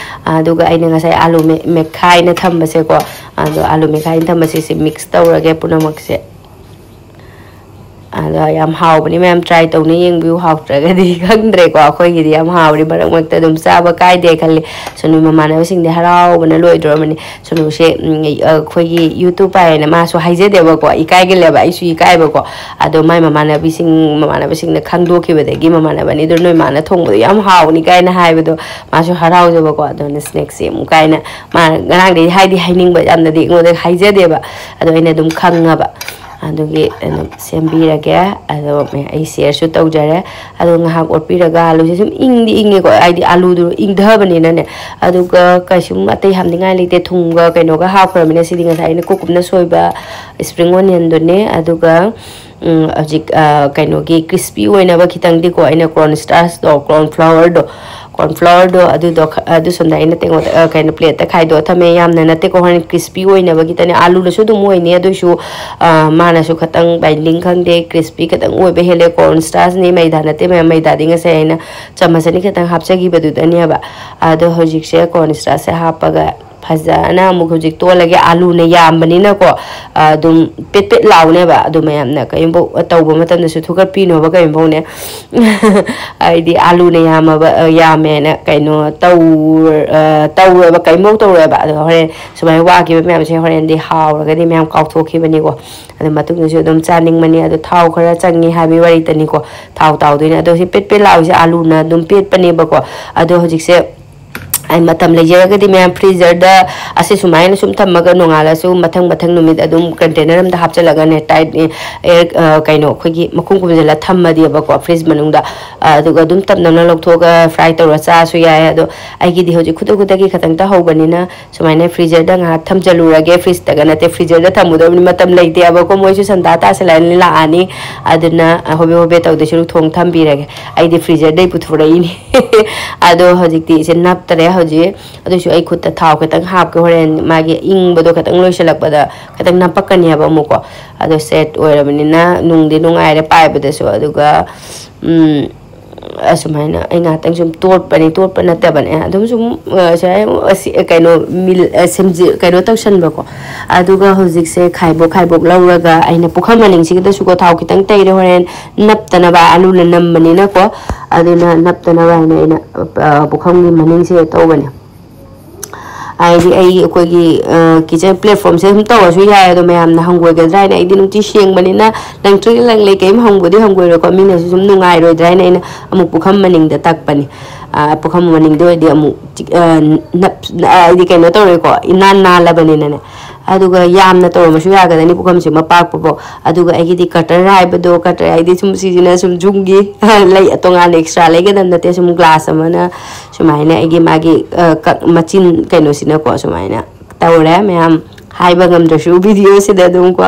ꯑꯗꯨꯒ ꯑꯩꯅ ꯉꯁꯥꯏ ꯑꯥꯂꯨ ꯃꯦ-, ꯃꯦꯠꯈꯥꯏꯅ ꯊꯝꯕꯁꯦꯀꯣ, ꯑꯗꯣ ꯑꯥꯂꯨ ꯃꯦꯠꯈꯥꯏꯅ ꯊꯝꯕꯁꯦ ꯁꯤ mix ꯇꯧꯔꯒꯦ ꯄꯨꯝꯅꯃꯛꯁꯦ꯫ ꯑꯗꯣ ꯌꯥꯝ ꯍꯥꯎꯕꯅꯤ ꯃꯌꯥꯝ, try ꯇꯧꯅ ꯌꯦꯡꯕꯤꯌꯨ꯫ ꯍꯥꯎꯇ꯭ꯔꯒꯗꯤ ꯈꯪꯗ꯭ꯔꯦꯀꯣ, ꯑꯩꯈꯣꯏꯒꯤꯗꯤ ꯌꯥꯝ ꯍꯥꯎꯕꯅꯤ꯫ ꯃꯔꯛ ꯃꯔꯛꯇ ꯑꯗꯨꯝ ꯆꯥꯕ ꯀꯥꯏꯗꯦ ꯈꯜꯂꯤ꯫ ꯁꯣꯅꯨ ꯃꯃꯥꯟꯅꯕꯁꯤꯡꯗꯤ ꯍꯔꯥꯎꯕꯅ ꯂꯣꯏꯗꯣꯔꯕꯅꯤ꯫ ꯁꯣꯅꯨꯁꯦ, ꯎꯝ, ꯑꯩꯈꯣꯏꯒꯤ YouTube ꯄꯥꯏꯌꯦꯅ ꯃꯥꯁꯨ ꯍꯥꯏꯖꯗꯦꯕꯀꯣ, ꯏꯀꯥꯏꯒꯜꯂꯦꯕ, ꯑꯩꯁꯨ ꯏꯀꯥꯏꯕꯀꯣ꯫ ꯑꯗꯣ ꯃꯥꯏ ꯃꯃꯥꯟꯅꯕꯤꯁꯤꯡ, ꯃꯃꯥꯟꯅꯕꯁꯤꯡꯅ ꯈꯪꯗꯣꯛꯈꯤꯕꯗꯒꯤ ꯃꯃꯥꯟꯅꯕ ꯑꯅꯤꯗꯣ "ꯅꯣꯏ ꯃꯥꯅ ꯊꯣꯡꯕꯗꯣ ꯌꯥꯝ ꯍꯥꯎꯅꯤ" ꯀꯥꯏꯅ ꯍꯥꯏꯕꯗꯣ ꯃꯥꯁꯨ ꯍꯔꯥꯎꯖꯕꯀꯣ꯫ ꯑꯗꯨꯅ snacksꯁꯦ ꯑꯃꯨꯛ ꯀꯥꯏꯅ ꯃꯥ ꯉꯔꯥꯡꯗꯒꯤ ꯍꯥꯏꯗꯤ ꯍꯥꯏꯅꯤꯡꯕ ꯌꯥꯝꯅꯗꯤ ꯑꯩꯉꯣꯟꯗ ꯍꯥꯏꯖꯗꯦꯕ, ꯑꯗꯣ ꯑꯩꯅ ꯑꯗꯨꯝ ꯈꯪꯉꯕ꯫ ꯑꯗꯨꯒꯤ ꯑꯗꯨꯝ ꯁꯦꯝꯕꯤꯔꯒꯦ꯫ ꯑꯗꯣ ꯑꯩ shareꯁꯨ ꯇꯧꯖꯔꯦ꯫ ꯑꯗꯣ ꯉꯥꯏꯍꯥꯛ ꯑꯣꯠꯄꯤꯔꯒ ꯑꯥꯂꯨꯁꯦ ꯁꯨꯝ ꯏꯪꯗꯤ ꯏꯪꯉꯦꯀꯣ, ꯍꯥꯏꯗꯤ ꯑꯥꯂꯨꯗꯨ ꯏꯪꯊꯕꯅꯤꯅꯅꯦ꯫ ꯑꯗꯨꯒ ꯀꯩꯁꯨꯝ ꯑꯇꯩ ꯍꯥꯞꯅꯤꯡꯉꯥꯏ ꯂꯩꯇꯦ, ꯊꯨꯝꯒ ꯀꯩꯅꯣꯒ ꯍꯥꯞꯈ꯭ꯔꯕꯅꯤꯅ꯫ ꯁꯤꯗꯤ ꯉꯁꯥꯏ ꯑꯩꯅ ꯀꯨꯞ ꯀꯨꯞꯅ ꯁꯣꯏꯕ spring onionꯗꯨꯅꯦ꯫ ꯑꯗꯨꯒ ꯎꯝ, ꯍꯧꯖꯤꯛ, ꯑ, ꯀꯩꯅꯣꯒꯤ crispy ꯑꯣꯏꯅꯕ ꯈꯤꯇꯪꯗꯤꯀꯣ, ꯑꯩꯅ corn starchꯇꯣ, corn flourꯗꯣ, ꯀꯣꯔꯟꯐ꯭ꯂꯣꯔꯗꯣ ꯑꯗꯨꯗꯣ ꯈ- ꯑꯗꯨ ꯁꯣꯝꯗ ꯑꯩꯅ ꯇꯦꯡꯀꯣꯠ ꯑ, ꯀꯩꯅꯣ, ꯄ꯭ꯂꯦꯠꯇ ꯈꯥꯏꯗꯣꯛꯑ ꯊꯝꯃꯦ꯫ ꯌꯥꯝꯅ ꯅꯠꯇꯦꯀꯣ, ꯍꯣꯔꯦꯟ ꯀ꯭ꯔꯤꯁꯄꯤ ꯑꯣꯏꯅꯕꯒꯤꯗꯅꯦ꯫ ꯑꯥꯂꯨꯅꯁꯨ ꯑꯗꯨꯝ ꯑꯣꯏꯅꯤ, ꯑꯗꯨꯏꯁꯨ ꯑ, ꯃꯥꯅꯁꯨ ꯈꯇꯪ ꯕꯥꯏꯟꯗꯤꯡ ꯈꯪꯗꯦ, ꯀ꯭ꯔꯤꯁꯄꯤ ꯈꯇꯪ ꯑꯣꯏꯕ ꯍꯦꯜꯂꯦ꯫ ꯀꯣꯔꯟ ꯁ꯭ꯇꯥꯔꯆꯅꯤ, ꯃꯩꯗꯥ ꯅꯠꯇꯦ ꯃꯌꯥꯝ, ꯃꯩꯗꯥꯗꯤ ꯉꯁꯥꯏ ꯑꯩꯅ ꯆꯃꯁ ꯑꯅꯤ ꯈꯇꯪ ꯍꯥꯞꯆꯈꯤꯕꯗꯨꯗꯅꯦꯕ꯫ ꯑꯗꯣ ꯍꯧꯖꯤꯛꯁꯦ ꯀꯣꯔꯟ ꯁ꯭ꯇꯥꯔꯆꯁꯦ ꯍꯥꯞꯄꯒ ꯐꯖꯅ ꯑꯃꯨꯛ ꯍꯧꯖꯤꯛ ꯇꯣꯠꯂꯒꯦ꯫ ꯑꯥꯂꯨꯅ ꯌꯥꯝꯕꯅꯤꯅꯀꯣ, ꯑꯗꯨꯝ ꯄꯦꯠ ꯄꯦꯠ ꯂꯥꯎꯅꯦꯕ꯫ ꯑꯗꯨ ꯃꯌꯥꯝꯅ ꯀꯔꯤꯒꯨꯝꯕ ꯇꯧꯕ ꯃꯇꯝꯗꯁꯨ ꯊꯨꯒꯠꯄꯤꯅꯣꯕ ꯀꯔꯤꯒꯨꯝꯕꯅꯦ꯫ ꯍꯥꯏꯗꯤ ꯑꯥꯂꯨꯅ ꯌꯥꯝꯃꯕ, ꯌꯥꯝꯃꯦꯅ ꯀꯩꯅꯣ ꯇꯧ-, ꯇꯧꯔꯣꯏꯕ, ꯀꯔꯤꯝꯐꯥꯎ ꯇꯧꯔꯣꯏꯕ꯫ ꯑꯗꯣ ꯍꯣꯔꯦꯟ ꯁꯨꯃꯥꯏꯅ ꯋꯥꯈꯤꯕ ꯃꯌꯥꯝꯁꯦ ꯍꯣꯔꯦꯟꯗꯤ ꯍꯥꯎꯔꯒꯗꯤ ꯃꯌꯥꯝ ꯀꯥꯎꯊꯣꯛꯈꯤꯕꯅꯤꯀꯣ꯫ ꯑꯗꯨ ꯃꯇꯨꯡꯗꯁꯨ ꯑꯗꯨꯝ ꯆꯥꯅꯤꯡꯕꯅꯤ꯫ ꯑꯗꯣ ꯊꯥꯎ ꯈꯔ ꯆꯪꯉꯤ ꯍꯥꯏꯕꯒꯤ ꯋꯥꯔꯤꯇꯅꯤꯀꯣ꯫ ꯊꯥꯎ ꯇꯥꯎꯗꯣꯏꯅꯦ꯫ ꯑꯗꯣ ꯁꯤ ꯄꯦꯠ ꯄꯦꯠ ꯂꯥꯎꯔꯤꯁꯦ ꯑꯥꯂꯨꯅ ꯑꯗꯨꯝ ꯄꯦꯠꯄꯅꯦꯕꯀꯣ꯫ ꯑꯗꯣ ꯍꯧꯖꯤꯛꯁꯦ ꯑꯩ ꯃꯇꯝ ꯂꯩꯖꯔꯒꯗꯤ ꯃꯌꯥꯝ ꯐ꯭ꯔꯤꯖꯔꯗ ꯑꯁꯤ ꯁꯨꯃꯥꯏꯅ ꯁꯨꯝ ꯊꯝꯃꯒ ꯅꯣꯡꯉꯥꯜꯂꯁꯨ ꯃꯊꯪ ꯃꯊꯪ ꯅꯨꯃꯤꯠ ꯑꯗꯨꯝ ꯀꯟꯇꯦꯅꯔ ꯑꯃꯗ ꯍꯥꯞꯆꯤꯜꯂꯒꯅꯦ, ꯇꯥꯏꯠ ꯑꯦꯌꯔ, ꯑ, ꯀꯩꯅꯣ, ꯑꯩꯈꯣꯏꯒꯤ ꯃꯈꯨꯝ ꯈꯨꯝꯖꯤꯜꯂ ꯊꯝꯃꯗꯤꯕꯀꯣ, ꯐ꯭ꯔꯤꯖ ꯃꯅꯨꯡꯗ, ꯑ, ꯑꯗꯨꯒ ꯑꯗꯨꯝ ꯇꯞ ꯅꯞꯅ ꯂꯧꯊꯣꯛꯑꯒ ꯐ꯭ꯔꯥꯏ ꯇꯧꯔ ꯆꯥꯔꯁꯨ ꯌꯥꯏ꯫ ꯑꯗꯣ ꯑꯩꯒꯤꯗꯤ ꯍꯧꯖꯤꯛ ꯈꯨꯗꯛ ꯈꯨꯗꯛꯀꯤ ꯈꯇꯪ ꯇꯧꯍꯧꯕꯅꯤꯅ ꯁꯨꯃꯥꯏꯅ ꯐ꯭ꯔꯤꯖꯔꯗ ꯉꯥꯏꯍꯥꯛ ꯊꯝꯖꯤꯜꯂꯨꯔꯒꯦ꯫ ꯐ꯭ꯔꯤꯖꯇꯒ ꯅꯠꯇꯦ, ꯐ꯭ꯔꯤꯖꯔꯗ ꯊꯝꯃꯨꯗꯕꯅꯤ, ꯃꯇꯝ ꯂꯩꯇꯦꯕꯀꯣ꯫ ꯃꯣꯏꯁꯨ ꯁꯟꯗꯥ ꯇꯥꯁꯜꯂꯛꯑꯅꯤ, ꯂꯥꯛꯑꯅꯤ꯫ ꯑꯗꯨꯅ ꯍꯣꯕꯦ ꯍꯣꯕꯦ ꯇꯧꯗꯣꯏ ꯁꯔꯨꯛ ꯊꯣꯡ ꯊꯝꯕꯤꯔꯒꯦ꯫ ꯑꯩꯗꯤ ꯐ꯭ꯔꯤꯖꯔꯗꯩ ꯄꯨꯊꯣꯔꯛꯏꯅꯤ꯫ ꯑꯗꯣ ꯍꯧꯖꯤꯛꯇꯤ ꯏꯆꯦ ꯅꯞꯇꯔꯦ꯫ ꯍꯧꯖꯤꯛ ꯑꯗꯨꯏꯁꯨ ꯑꯩ ꯈꯨꯠꯇ ꯊꯥꯎ ꯈꯤꯇꯪ ꯍꯥꯞꯀꯦ, ꯍꯣꯔꯦꯟ ꯃꯥꯒꯤ ꯏꯪꯕꯗꯣ ꯈꯤꯇꯪ ꯂꯣꯏꯁꯤꯜꯂꯛꯄꯗ ꯈꯤꯇꯪ ꯅꯞꯄꯛꯀꯅꯦꯕ ꯑꯃꯨꯛꯀꯣ꯫ ꯑꯗꯣ ꯁꯦꯠ ꯑꯣꯏꯔꯕꯅꯤꯅ ꯅꯨꯡꯗꯤ ꯅꯨꯡꯉꯥꯏꯔꯦ ꯄꯥꯏꯕꯗꯁꯨ꯫ ꯑꯗꯨꯒ, ꯎꯝ, ꯑꯁꯨꯃꯥꯏꯅ ꯑꯩ ꯉꯥꯏꯍꯥꯛꯇꯪ ꯁꯨꯝ ꯇꯣꯠꯄꯅꯤ, ꯇꯣꯠꯄ ꯅꯠꯇꯕꯅꯦ, ꯑꯗꯨꯝ ꯁꯨꯝ, ꯑ, ꯁꯨꯃꯥꯏꯅ, ꯑꯁꯤ, ꯀꯩꯅꯣ, ꯃꯤꯜ-, ꯑ, ꯁꯦꯝꯖꯤ-, ꯀꯩꯅꯣ ꯇꯧꯁꯟꯕꯀꯣ꯫ ꯑꯗꯨꯒ ꯍꯧꯖꯤꯛꯁꯦ ꯈꯥꯏꯕꯣꯛ ꯈꯥꯏꯕꯣꯛ ꯂꯧꯔꯒ ꯑꯩꯅ ꯄꯨꯈꯝ ꯃꯅꯤꯡꯁꯤꯗꯁꯨꯀꯣ ꯊꯥꯎ ꯈꯤꯇꯪ ꯇꯩꯔꯦ, ꯍꯣꯔꯦꯟ ꯅꯞꯇꯅꯕ, ꯑꯂꯨꯅ ꯅꯝꯕꯅꯤꯅꯀꯣ꯫ ꯑꯗꯨꯅ ꯅꯞꯇꯅꯕ ꯍꯥꯏꯅ ꯑꯩꯅ, ꯑ, ꯄꯨꯈꯝꯒꯤ ꯃꯅꯤꯡꯁꯦ ꯇꯧꯕꯅꯦ꯫ ꯍꯥꯏꯗꯤ ꯑꯩ ꯑꯩꯈꯣꯏꯒꯤ, ꯑ, ꯀꯤꯠꯆꯟ ꯄ꯭ꯂꯦꯠꯐꯣꯝꯁꯦ ꯑꯗꯨꯝ ꯇꯧꯔꯁꯨ ꯌꯥꯏ, ꯑꯗꯣ ꯃꯌꯥꯝꯅ ꯍꯪꯒꯣꯏꯒꯗ꯭ꯔꯥ ꯍꯥꯏꯅ꯫ ꯑꯩꯗꯤ ꯅꯨꯡꯇꯤ ꯁꯦꯡꯕꯅꯤꯅ ꯂꯪꯇ꯭ꯔꯤꯛ ꯂꯪꯂꯩ ꯀꯔꯤꯝ ꯍꯪꯕꯨꯗꯤ ꯍꯪꯒꯣꯏꯔꯣꯏꯀꯣ, ꯃꯤꯅꯁꯨ ꯁꯨꯝ ꯅꯨꯡꯉꯥꯏꯔꯣꯏꯗ꯭ꯔꯥ ꯍꯥꯏꯅ ꯑꯩꯅ ꯑꯃꯨꯛ ꯄꯨꯈꯝ ꯃꯅꯤꯡꯗ ꯇꯛꯄꯅꯤ꯫ ꯑ, ꯄꯨꯈꯝ ꯃꯅꯤꯡꯗ ꯑꯣꯏꯔꯗꯤ ꯑꯃꯨꯛ ꯆꯤꯛ-, ꯑ, ꯅꯞ-, ꯑ, ꯍꯥꯏꯗꯤ ꯀꯩꯅꯣ ꯇꯧꯔꯦꯀꯣ, ꯏꯅꯥꯟ ꯅꯥꯜꯂꯕꯅꯤꯅꯅꯦ꯫ ꯑꯗꯨꯒ ꯌꯥꯝꯅ ꯇꯧꯔꯝꯃꯁꯨ ꯌꯥꯒꯗꯅꯤ ꯄꯨꯈꯝꯁꯦ ꯃꯄꯥꯛꯄꯐꯥꯎ꯫ ꯑꯗꯨꯒ ꯑꯩꯒꯤꯗꯤ ꯀꯇꯔ ꯍꯥꯏꯕꯗꯣ, ꯀꯇꯔ ꯍꯥꯏꯗꯤ ꯁꯨꯝ ꯁꯤꯁꯤꯅ ꯁꯨꯝ ꯌꯨꯝꯒꯤ ꯂꯩ, ꯇꯣꯉꯥꯟꯅ ꯑꯦꯛꯁꯇ꯭ꯔꯥ ꯂꯩꯒꯗꯕ ꯅꯠꯇꯦ, ꯁꯨꯝ ꯒ꯭ꯂꯥꯁ ꯑꯃꯅ ꯁꯨꯃꯥꯏꯅ ꯑꯩꯒꯤ ꯃꯥꯒꯤ, ꯑ, ꯀꯛ-, ꯃꯆꯤꯟ ꯀꯩꯅꯣꯁꯤꯅꯀꯣ ꯁꯨꯃꯥꯏꯅ ꯇꯧꯔꯦ ꯃꯌꯥꯝ꯫ ꯍꯥꯏꯕ ꯉꯝꯗ꯭ꯔꯁꯨ ꯚꯤꯗꯤꯑꯣꯁꯤꯗ ꯑꯗꯨꯝ ꯀꯣ꯫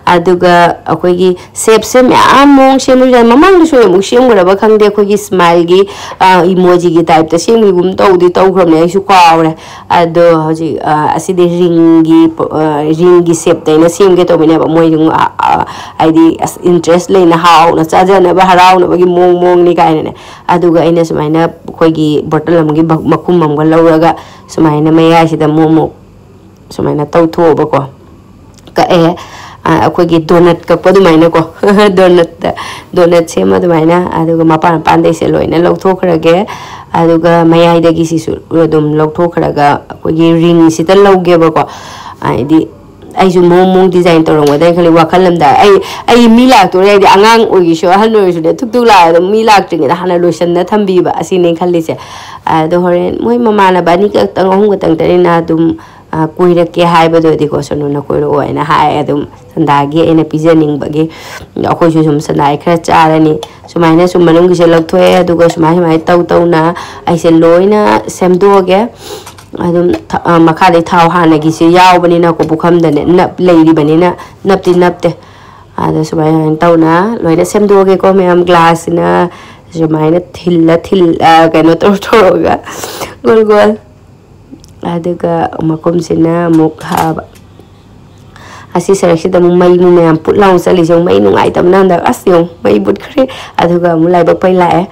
ꯑꯗꯨꯒ ꯑꯩꯈꯣꯏꯒꯤ ꯁꯦꯞꯁꯦ ꯃꯌꯥꯝ ꯃꯑꯣꯡ ꯁꯦꯝꯕꯁꯨ ꯌꯥꯏ꯫ ꯃꯃꯥꯡꯗꯁꯨ ꯑꯃꯨꯛ ꯁꯦꯝꯈ꯭ꯔꯕ ꯈꯪꯗꯦ, ꯑꯩꯈꯣꯏꯒꯤ ꯁ꯭ꯃꯥꯏꯜꯒꯤ ꯏꯃꯣꯖꯤꯒꯤ ꯇꯥꯏꯞꯇ ꯁꯦꯝꯈꯤꯒꯨꯝ ꯇꯧꯗꯤ ꯇꯧꯈ꯭ꯔꯕꯅꯦ, ꯑꯩꯁꯨ ꯀꯥꯎꯔꯦ꯫ ꯑꯗꯣ ꯍꯧꯖꯤꯛ ꯑ, ꯑꯁꯤꯗꯤ ꯔꯤꯡꯒꯤ ꯄꯣ- ꯑ, ꯔꯤꯡꯒꯤ ꯁꯦꯞꯇ ꯑꯩꯅ ꯁꯦꯝꯒꯦ ꯇꯧꯕꯅꯦꯕ꯫ ꯃꯣꯏꯁꯨ ꯑ, ꯑ, ꯍꯥꯏꯗꯤ ꯑꯁ ꯏꯟꯇꯔꯦꯁ ꯂꯩꯅ ꯍꯥꯎꯅ ꯆꯥꯖꯅꯕ ꯍꯔꯥꯎꯅꯕꯒꯤ ꯃꯑꯣꯡ ꯃꯑꯣꯡꯅꯤ ꯀꯥꯏꯅꯅꯦ꯫ ꯑꯗꯨꯒ ꯑꯩꯅ ꯁꯨꯃꯥꯏꯅ ꯑꯩꯈꯣꯏꯒꯤ ꯕꯣꯇꯜ ꯑꯃꯒꯤ ꯃ- ꯃꯈꯨꯝ ꯑꯃꯒ ꯂꯧꯔꯒ ꯁꯨꯃꯥꯏꯅ ꯃꯌꯥꯏꯁꯤꯗ ꯑꯃꯨꯛ ꯑꯃꯨꯛ ꯁꯨꯃꯥꯏꯅ ꯇꯧꯊꯣꯛꯑꯕꯀꯣ, ꯀꯛꯑꯦ꯫ ꯑ, ꯑꯩꯈꯣꯏꯒꯤ ꯗꯣꯅꯠ ꯀꯛꯄ ꯑꯗꯨꯃꯥꯏꯅꯀꯣ꯫ ꯗꯣꯅꯠꯇ ꯗꯣꯅꯠ ꯁꯦꯝꯕ ꯑꯗꯨꯃꯥꯏꯅ꯫ ꯑꯗꯨꯒ ꯃꯄꯥꯟ ꯃꯄꯥꯟꯗꯩꯁꯦ ꯂꯣꯏꯅ ꯂꯧꯊꯣꯛꯈ꯭ꯔꯒꯦ꯫ ꯑꯗꯨꯒ ꯃꯌꯥꯏꯗꯒꯤ ꯁꯤꯁꯨ ꯑꯗꯨꯝ ꯂꯧꯊꯣꯛꯈ꯭ꯔꯒ ꯑꯩꯈꯣꯏꯒꯤ ꯔꯤꯡꯁꯤꯗ ꯂꯧꯒꯦꯕꯀꯣ꯫ ꯍꯥꯏꯗꯤ ꯑꯩꯁꯨ ꯃꯑꯣꯡ ꯃꯑꯣꯡ ꯗꯤꯖꯥꯏꯟ ꯇꯧꯔꯝꯒꯗ꯭ꯔꯥ ꯈꯜꯂꯤ ꯋꯥꯈꯜ ꯑꯃꯗ꯫ ꯑꯩ ꯑꯩ ꯃꯤ ꯂꯥꯛꯇꯣꯔꯦ, ꯍꯥꯏꯗꯤ ꯑꯉꯥꯡ ꯑꯣꯏꯒꯤꯁꯨ ꯑꯍꯟ ꯑꯣꯏꯔꯁꯨꯅꯦ, ꯊꯨꯛ ꯊꯨꯛ ꯂꯥꯛꯑꯒ ꯃꯤ ꯂꯥꯛꯇ꯭ꯔꯤꯉꯩꯗ ꯍꯥꯟꯅ ꯂꯣꯏꯁꯟꯅ ꯊꯝꯕꯤꯕ ꯑꯁꯤꯅꯦ ꯈꯜꯂꯤꯁꯦ꯫ ꯑꯗꯣ ꯍꯣꯔꯦꯟ ꯃꯣꯏ ꯃꯃꯥꯟꯅꯕ ꯑꯅꯤ ꯈꯛꯇꯪ, ꯑꯍꯨꯝ ꯈꯛꯇꯪ ꯇꯅꯤꯅ ꯑꯗꯨꯝ ꯑ, ꯀꯣꯏꯔꯛꯀꯦ ꯍꯥꯏꯕꯗꯨꯗꯤꯀꯣ, ꯁꯣꯅꯨꯅ ꯀꯣꯏꯔꯛꯑꯣ ꯍꯥꯏꯅ ꯍꯥꯏ꯫ ꯑꯗꯨꯝ ꯁꯟꯗꯥꯒꯤ ꯑꯩꯅ ꯄꯤꯖꯅꯤꯡꯕꯒꯤ ꯑꯩꯈꯣꯏꯁꯨ ꯁꯨꯝ ꯁꯟꯗꯥꯒꯤ ꯈꯔ ꯆꯥꯔꯅꯤ꯫ ꯁꯨꯃꯥꯏꯅ ꯁꯨꯝ ꯃꯅꯨꯡꯒꯤꯁꯦ ꯂꯧꯊꯣꯛꯑꯦ꯫ ꯑꯗꯨꯒ ꯁꯨꯃꯥꯏ ꯁꯨꯃꯥꯏꯅ ꯇꯧ ꯇꯧꯅ ꯑꯩꯁꯦ ꯂꯣꯏꯅ ꯁꯦꯝꯗꯣꯛꯑꯒꯦ꯫ ꯑꯗꯨꯝ ꯊ- ꯑ, ꯃꯈꯥꯗꯩ ꯊꯥꯎ ꯍꯥꯟꯅꯒꯤꯁꯦ ꯌꯥꯎꯕꯅꯤꯅꯀꯣ, ꯄꯨꯈꯝꯗꯅꯦ ꯅꯞ ꯂꯩꯔꯤꯕꯅꯤꯅ ꯅꯞꯇꯤ ꯅꯞꯇꯦ꯫ ꯑꯗꯣ ꯁꯨꯃꯥꯏ ꯁꯨꯃꯥꯏꯅ ꯇꯧꯅ ꯂꯣꯏꯅ ꯁꯦꯝꯗꯣꯛꯑꯒꯦꯀꯣ ꯃꯌꯥꯝ꯫ ꯒ꯭ꯂꯥꯁꯁꯤꯅ ꯁꯨꯃꯥꯏꯅ ꯊꯤꯜꯂ ꯊꯤꯜ ꯑ, ꯀꯩꯅꯣ ꯇꯧꯔ ꯇꯧꯔꯒ ꯒꯣꯜ ꯒꯣꯜ꯫ ꯑꯗꯨꯒ ꯃꯈꯨꯝꯁꯤꯅ ꯑꯃꯨꯛ ꯍꯥꯕ꯫ ꯑꯁꯤ ꯁꯔꯛꯁꯤꯗ ꯑꯃꯨꯛ ꯃꯩ ꯃꯌꯥꯝ ꯄꯨꯠ ꯂꯥꯎꯅ ꯆꯠꯂꯤꯁꯦ ꯑꯃꯨꯛ ꯃꯩ ꯅꯨꯡꯉꯥꯏꯇꯕꯅ ꯍꯟꯗꯛ ꯑꯁ ꯌꯦꯡꯉꯨ ꯃꯩ ꯃꯨꯠꯈ꯭ꯔꯦ꯫ ꯑꯗꯨꯒ ꯑꯃꯨꯛ ꯂꯥꯏꯕꯛ ꯐꯩ ꯂꯥꯛꯑꯦ꯫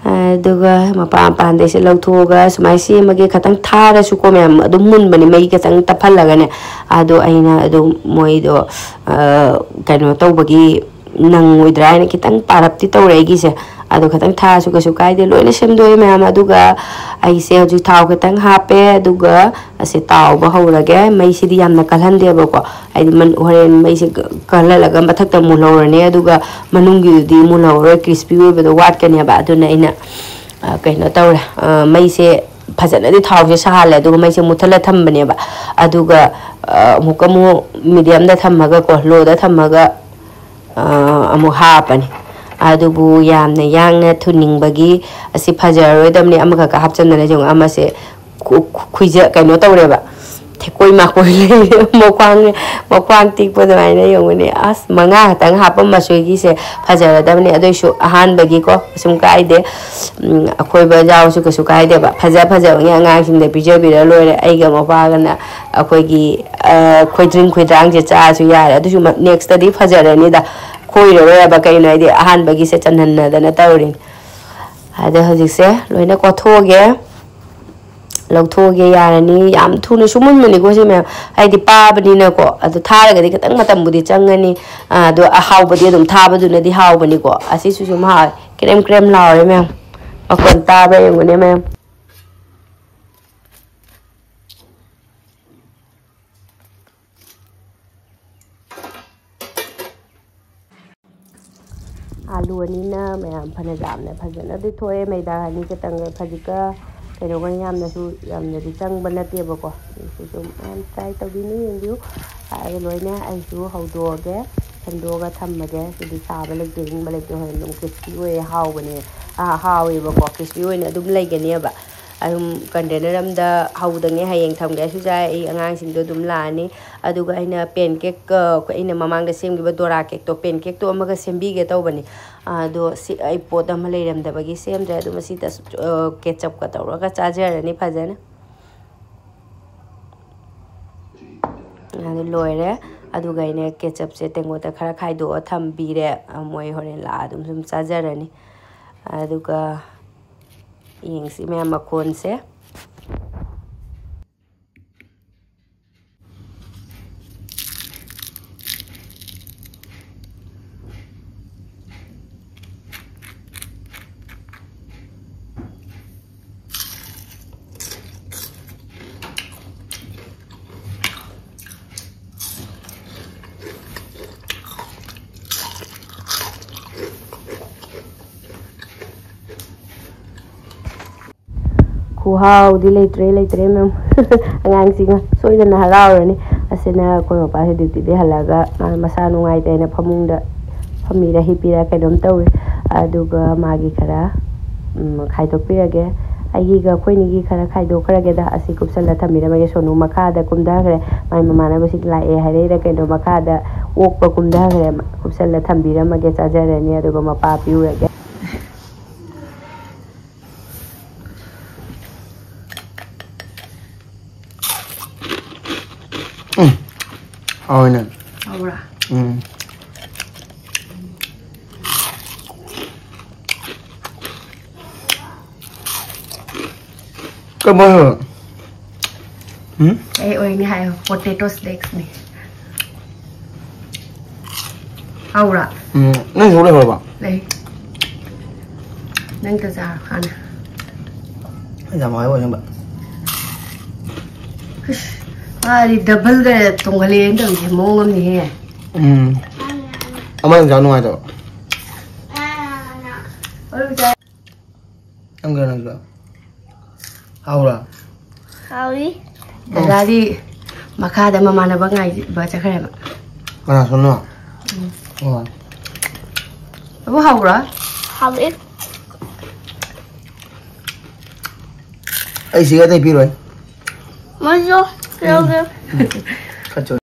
ꯑꯗꯨꯒ ꯃꯄꯥꯟ ꯃꯄꯥꯟꯗꯩꯁꯦ ꯂꯧꯊꯣꯛꯑꯒ ꯁꯨꯃꯥꯏꯅ ꯁꯦꯝꯃꯒꯦ꯫ ꯈꯇꯪ ꯊꯥꯔꯁꯨꯀꯣ ꯃꯌꯥꯝ ꯑꯗꯨꯝ ꯃꯨꯟꯕꯅꯦ ꯃꯩ ꯈꯇꯪ ꯇꯞꯍꯜꯂꯒꯅꯦ꯫ ꯑꯗꯣ ꯑꯩꯅ ꯑꯗꯨꯝ ꯃꯣꯏꯗꯣ ꯑ, ꯀꯩꯅꯣ ꯇꯧꯕꯒꯤ ꯅꯪꯉꯣꯏꯗ꯭ꯔꯥ ꯍꯥꯏꯅ ꯈꯤꯇꯪ ꯄꯥꯔꯞꯇꯤ ꯇꯧꯔꯦ ꯑꯩꯒꯤꯁꯦ꯫ ꯑꯗꯣ ꯈꯤꯇꯪ ꯊꯥꯔꯁꯨ ꯀꯩꯁꯨ ꯀꯥꯏꯗꯦ꯫ ꯂꯣꯏꯅ ꯁꯦꯝꯗꯣꯛꯑꯦ ꯃꯌꯥꯝ꯫ ꯑꯗꯨꯒ ꯑꯩꯁꯦ ꯍꯧꯖꯤꯛ ꯊꯥꯎ ꯈꯤꯇꯪ ꯍꯥꯞꯄꯦ꯫ ꯑꯗꯨꯒ ꯑꯁꯤ ꯇꯥꯎꯕ ꯍꯧꯔꯒꯦ꯫ ꯃꯩꯁꯤꯗꯤ ꯌꯥꯝꯅ ꯀꯜꯍꯟꯗꯦꯕꯀꯣ꯫ ꯍꯥꯏꯗꯤ ꯃꯟ- ꯍꯣꯔꯦꯟ ꯃꯩꯁꯦ ꯀ- ꯀꯜꯍꯜꯂꯒ ꯃꯊꯛꯇ ꯃꯨꯜꯍꯧꯔꯅꯤ꯫ ꯑꯗꯨꯒ ꯃꯅꯨꯡꯒꯤꯗꯨꯗꯤ ꯃꯨꯜꯍꯧꯔꯣꯏ, ꯀ꯭ꯔꯤꯁꯄꯤ ꯑꯣꯏꯕꯗꯣ ꯋꯥꯠꯀꯅꯦꯕ꯫ ꯑꯗꯨꯅ ꯑꯩꯅ, ꯑ, ꯀꯩꯅꯣ ꯇꯧꯔꯦ, ꯑ, ꯃꯩꯁꯦ ꯐꯖꯅꯗꯤ ꯊꯥꯎꯁꯦ ꯁꯥꯍꯜꯂꯦ꯫ ꯑꯗꯨꯒ ꯃꯩꯁꯦ ꯃꯨꯠꯊꯠꯂ ꯊꯝꯕꯅꯦꯕ꯫ ꯑꯗꯨꯒ, ꯑ, ꯑꯃꯨꯛꯀ ꯑꯃꯨꯛ ꯃꯤꯗꯤꯌꯝꯗ ꯊꯝꯃꯒꯀꯣ, ꯂꯣꯗ ꯊꯝꯃꯒ ꯑ, ꯑꯃꯨꯛ ꯍꯥꯞꯄꯅꯤ꯫ ꯑꯗꯨꯕꯨ ꯌꯥꯝꯅ ꯌꯥꯡꯅ ꯊꯨꯅꯤꯡꯕꯒꯤ ꯑꯁꯤ ꯐꯖꯔꯔꯣꯏꯗꯕꯅꯤ꯫ ꯑꯃꯈꯛꯀ ꯍꯥꯞꯆꯟꯗꯅ ꯌꯦꯡꯉꯨ, ꯑꯃꯁꯦ ꯈꯨ-, ꯈꯨ-, ꯈꯨꯏꯖ-, ꯀꯩꯅꯣ ꯇꯧꯔꯦꯕ꯫ ꯊꯦꯛꯀꯣꯏ ꯃꯥꯀꯣꯏ ꯂꯩꯔꯦ꯫ ꯃꯈ꯭ꯋꯥꯡ, ꯃꯈ꯭ꯋꯥꯡ ꯇꯦꯛꯄ ꯑꯗꯨꯃꯥꯏꯅ ꯌꯦꯡꯉꯨꯅꯦ꯫ ꯑꯁ, ꯃꯉꯥ ꯈꯛꯇꯪ ꯍꯥꯞꯄꯝꯕꯁꯨ ꯑꯩꯒꯤꯁꯦ ꯐꯖꯔꯗꯕꯅꯦ꯫ ꯑꯗꯨꯏꯁꯨ ꯑꯍꯥꯟꯕꯒꯤꯀꯣ, ꯀꯩꯁꯨꯝ ꯀꯥꯏꯗꯦ꯫ ꯎꯝ, ꯑꯈꯣꯏꯕ ꯌꯥꯎꯔꯁꯨ ꯀꯩꯁꯨ ꯀꯥꯏꯗꯦꯕ꯫ ꯐꯖ ꯐꯖꯕꯒꯤ ꯑꯉꯥꯡꯁꯤꯡꯗ ꯄꯤꯖꯕꯤꯔ ꯂꯣꯏꯔꯦ꯫ ꯑꯩꯒ ꯃꯄꯥꯒꯅ ꯑꯩꯈꯣꯏꯒꯤ, ꯑ, ꯈꯣꯏꯗ꯭ꯔꯤꯡ ꯈꯣꯏꯗ꯭ꯔꯥꯡꯁꯦ ꯆꯥꯔꯁꯨ ꯌꯥꯔꯦ꯫ ꯑꯗꯨꯁꯨ ꯃ-, next ꯇꯗꯤ ꯐꯖꯔꯅꯤꯗ꯫ ꯈꯣꯏꯔꯔꯣꯏꯕ, ꯀꯩꯅꯣ ꯍꯥꯏꯗꯤ ꯑꯍꯥꯟꯕꯒꯤꯁꯦ ꯆꯟꯍꯟꯅꯗꯅ ꯇꯧꯔꯤꯅꯤ꯫ ꯑꯗ ꯍꯧꯖꯤꯛꯁꯦ ꯂꯣꯏꯅ ꯀꯣꯠꯊꯣꯛꯑꯒꯦ꯫ ꯂꯧꯊꯣꯛꯑꯒꯦ ꯌꯥꯔꯅꯤ꯫ ꯌꯥꯝ ꯊꯨꯅꯁꯨ ꯃꯨꯟꯕꯅꯤꯀꯣ ꯁꯤ ꯃꯌꯥꯝ, ꯍꯥꯏꯗꯤ ꯄꯥꯕꯅꯤꯅꯀꯣ꯫ ꯑꯗꯨ ꯊꯥꯔꯒꯗꯤ ꯈꯤꯇꯪ ꯃꯇꯝꯕꯨꯗꯤ ꯆꯪꯒꯅꯤ꯫ ꯑ, ꯑꯗꯣ ꯑꯍꯥꯎꯕꯗꯤ ꯑꯗꯨꯝ ꯊꯥꯕꯗꯨꯅꯗꯤ ꯍꯥꯎꯕꯅꯤꯀꯣ꯫ ꯑꯁꯤꯁꯨ ꯁꯨꯝ ꯍꯥꯎꯋꯦ꯫ ꯀ꯭ꯔꯦꯝ ꯀ꯭ꯔꯦꯝ ꯂꯥꯎꯔꯦ ꯃꯌꯥꯝ꯫ ꯃꯈꯣꯟ ꯇꯥꯕ꯭ꯔꯥ ꯌꯦꯡꯉꯨꯅꯦ ꯃꯌꯥꯝ꯫ ꯑꯥꯂꯨ ꯑꯅꯤꯅ ꯃꯌꯥꯝ ꯐꯅ ꯌꯥꯝꯅ ꯐꯖꯅꯗꯤ ꯊꯣꯛꯑꯦ꯫ ꯃꯩꯗꯥ ꯑꯅꯤ ꯈꯛꯇꯪꯒ ꯈꯖꯤꯛꯀ ꯀꯩꯅꯣꯒ ꯌꯥꯝꯅꯁꯨ, ꯌꯥꯝꯅꯗꯤ ꯆꯪꯕ ꯅꯠꯇꯦꯕꯀꯣ꯫ ꯑꯗꯨꯁꯨ ꯁꯨꯝ ꯃꯌꯥꯝ try ꯇꯧꯕꯤꯅꯤ, ꯌꯦꯡꯕꯤꯌꯨ꯫ ꯑꯗꯨ ꯂꯣꯏꯅ ꯑꯩꯁꯨ ꯍꯧꯗꯣꯛꯑꯒꯦ, ꯁꯦꯝꯗꯣꯛꯑꯒ ꯊꯝꯃꯒꯦ꯫ ꯁꯤꯗꯤ ꯁꯥꯕ ꯂꯩꯇꯦ, ꯏꯪꯕ ꯂꯩꯇꯦ, ꯍꯣꯔꯦꯟ ꯑꯗꯨꯝ crispy ꯑꯣꯏꯌꯦ, ꯍꯥꯎꯕꯅꯦ꯫ ꯑꯥ, ꯍꯥꯎꯋꯦꯕꯀꯣ, crispy ꯑꯣꯏꯅ ꯑꯗꯨꯝ ꯂꯩꯒꯅꯦꯕ꯫ ꯑꯗꯨꯝ container ꯑꯝꯗ ꯍꯧꯗꯉꯩ ꯍꯌꯦꯡ ꯊꯝꯒꯦ ꯍꯥꯏꯁꯨ ꯌꯥꯏ꯫ ꯑꯩ ꯑꯉꯥꯡꯁꯤꯡꯗꯣ ꯑꯗꯨꯝ ꯂꯥꯛꯑꯅꯤ꯫ ꯑꯗꯨꯒ ꯑꯩꯅ pancake, ꯑ, ꯑꯩꯅ ꯃꯃꯥꯡꯗ ꯁꯦꯝꯈꯤꯕ ꯗꯣꯔꯥ cakeꯇꯣ, pancake ꯇꯣ ꯑꯃꯒ ꯁꯦꯝꯕꯤꯒꯦ ꯇꯧꯕꯅꯤ꯫ ꯑꯗꯣ ꯁꯤ ꯑꯩ ꯄꯣꯠ ꯑꯃ ꯂꯩꯔꯝꯗꯕꯒꯤ ꯁꯦꯝꯗ꯭ꯔꯦ꯫ ꯑꯗꯨ ꯃꯁꯤꯗ, ꯑ, ketchup ꯀ ꯇꯧꯔꯒ ꯆꯥꯖꯔꯅꯤ ꯐꯖꯅ꯫ ꯑꯗꯨ ꯂꯣꯏꯔꯦ꯫ ꯑꯗꯨꯒ ꯑꯩꯅ ketchup ꯁꯦ ꯇꯦꯡꯀꯣꯠꯇ ꯈꯔ ꯈꯥꯏꯗꯣꯛꯑ ꯊꯝꯕꯤꯔꯦ꯫ ꯑ, ꯃꯣꯏ ꯍꯣꯔꯦꯟ ꯂꯥꯛꯑ ꯑꯗꯨꯝ ꯁꯨꯝ ꯆꯥꯖꯔꯅꯤ꯫ ꯑꯗꯨꯒ ꯌꯦꯡꯁꯤ ꯃꯌꯥꯝ ꯃꯈꯣꯟꯁꯦ꯫ ꯈꯨꯍꯥꯎꯗꯤ ꯂꯩꯇ꯭ꯔꯦ, ꯂꯩꯇ꯭ꯔꯦ ꯃꯦꯝ꯫ ꯑꯉꯥꯡꯁꯤꯡ ꯁꯣꯏꯗꯅ ꯍꯔꯥꯎꯔꯅꯤ꯫ ꯑꯁꯤꯅ ꯑꯩꯈꯣꯏ ꯃꯄꯥꯁꯦ duty ꯗꯒꯤ ꯍꯜꯂꯛꯑꯒ ꯃꯥ ꯃꯁꯥ ꯅꯨꯡꯉꯥꯏꯇꯦꯅ ꯐꯃꯨꯡꯗ ꯐꯝꯃꯤꯔ ꯍꯤꯞꯄꯤꯔ ꯀꯩꯅꯣꯝ ꯇꯧꯔꯤ꯫ ꯑꯗꯨꯒ ꯃꯥꯒꯤ ꯈꯔ, ꯎꯝ, ꯈꯥꯏꯗꯣꯛꯄꯤꯔꯒꯦ꯫ ꯑꯩꯒꯤꯒ ꯑꯩꯈꯣꯏꯅꯤꯒꯤ ꯈꯔ ꯈꯥꯏꯗꯣꯛꯈ꯭ꯔꯒꯦꯗ꯫ ꯑꯁꯤ ꯀꯨꯞꯁꯜꯂ ꯊꯝꯕꯤꯔꯝꯃꯒꯦ꯫ ꯁꯣꯅꯨ ꯃꯈꯥꯗ ꯀꯨꯝꯊꯈ꯭ꯔꯦ꯫ ꯃꯥꯏ ꯃꯃꯥꯟꯅꯕꯁꯤꯡ ꯂꯥꯛꯑꯦ ꯍꯥꯏꯔꯛꯏꯔ ꯀꯩꯅꯣ, ꯃꯈꯥꯗ ꯑꯣꯛꯄ ꯀꯨꯝꯊꯈ꯭ꯔꯦ꯫ ꯀꯨꯞꯁꯜꯂ ꯊꯝꯕꯤꯔꯝꯃꯒꯦ, ꯆꯥꯖꯔꯅꯤ꯫ ꯑꯗꯨꯒ ꯃꯄꯥ ꯄꯤꯔꯨꯔꯒꯦ꯫ ꯎꯝ, ꯍꯥꯎꯋꯤꯅꯦ꯫ ꯍꯥꯎꯕ꯭ꯔꯥ? ꯎꯝ꯫ ꯀꯃꯥꯏꯅ? ꯎꯝ? ꯑꯩ ꯑꯣꯏꯅꯤ ꯍꯥꯏꯌꯣ, potato flakesꯅꯤ꯫ ꯍꯥꯎꯕ꯭ꯔꯥ? ꯎꯝ, ꯅꯪ ꯁꯣꯛ ꯂꯩꯍꯧꯔꯕ? ꯂꯩ꯫ ꯅꯪ ꯇ ꯆꯥꯔꯣ ꯍꯥꯟꯅ꯫ ꯌꯥꯝ ꯍꯥꯎꯋꯦ ꯑꯁꯦꯡꯕ꯫ ꯏꯁ, ꯃꯥꯗꯤ doubleꯒ ꯇꯣꯡꯈꯠꯂꯛꯑꯦꯅ ꯇꯧꯔꯤꯁꯦ, ꯃꯑꯣꯡ ꯑꯃꯅꯤꯍꯦ꯫ ꯎꯝ꯫ ꯑꯃ ꯌꯥꯝ ꯆꯥ ꯅꯨꯡꯉꯥꯏꯇꯕ꯫ ꯅꯪ ꯀꯩꯅꯣ ꯅꯪꯁꯨ? ꯍꯥꯎꯕ꯭ꯔꯥ? ꯍꯥꯎꯏ꯫ ꯗꯗꯥꯗꯤ ꯃꯈꯥꯗ ꯃꯃꯥꯟꯅꯕ ꯉꯥꯏꯕ ꯆꯠꯈ꯭ꯔꯦꯕ꯫ ꯀꯅꯥ ꯁꯣꯝꯅꯣ? ꯎꯝ꯫ ꯑꯣ꯫ ꯑꯕꯨ ꯍꯥꯎꯕ꯭ꯔꯥ? ꯍꯥꯎꯏ꯫ ꯑꯩ ꯁꯤꯒ ꯑꯇꯩ ꯄꯤꯔꯣꯏ꯫ ꯃꯣꯏꯁꯨ ꯂꯧꯒꯦ꯫ ꯈꯔ ꯆꯣꯏ꯫